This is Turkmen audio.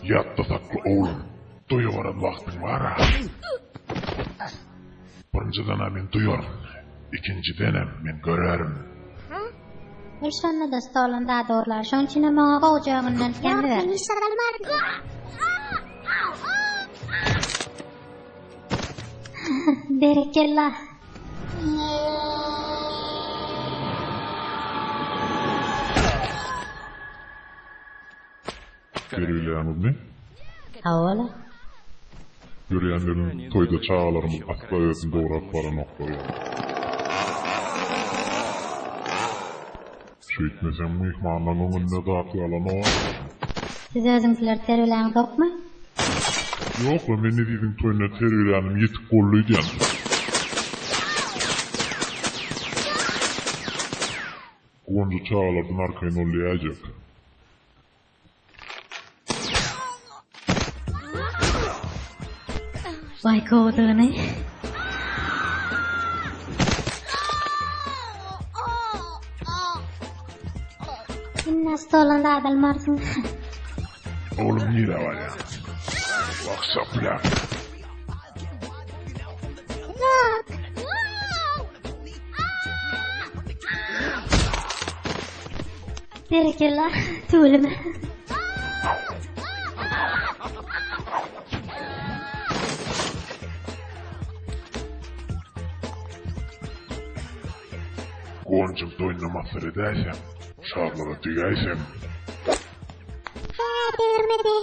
Ýatda sakla oglum, toýa baran wagtyň bar-a. Birinjiden-ä men duýaryn, ikinjidenem men görerin. Ol şonda-da stoldan zat ogurlar, şoň üçinem oňa gowuja öňünden temmi ber. Berekella. Görýäňizmi? Hawa-la. Görýändirin, toýda çagalarymyz asla özüni dogry alyp baranoklar ýaly. Şeýtmeseň myhmanlaň öňünde zat galanok. Siz özüňkileri terbiýeläňzokmy? Ýok-la, men Eziziň toýunda terbiýelänim ýetik boldy öýdýän. Guwanjy çagalardan arkaýyn ol diýäýjek. Waý gowudygyny. Indi stoldan zat almarsyň. Oglum nirä barýaň? Wah soplak. Berekella, tüweleme. Guwanjyň toýunda masgara edäýseň, şarlara degäýseň. Hä, degirmedi.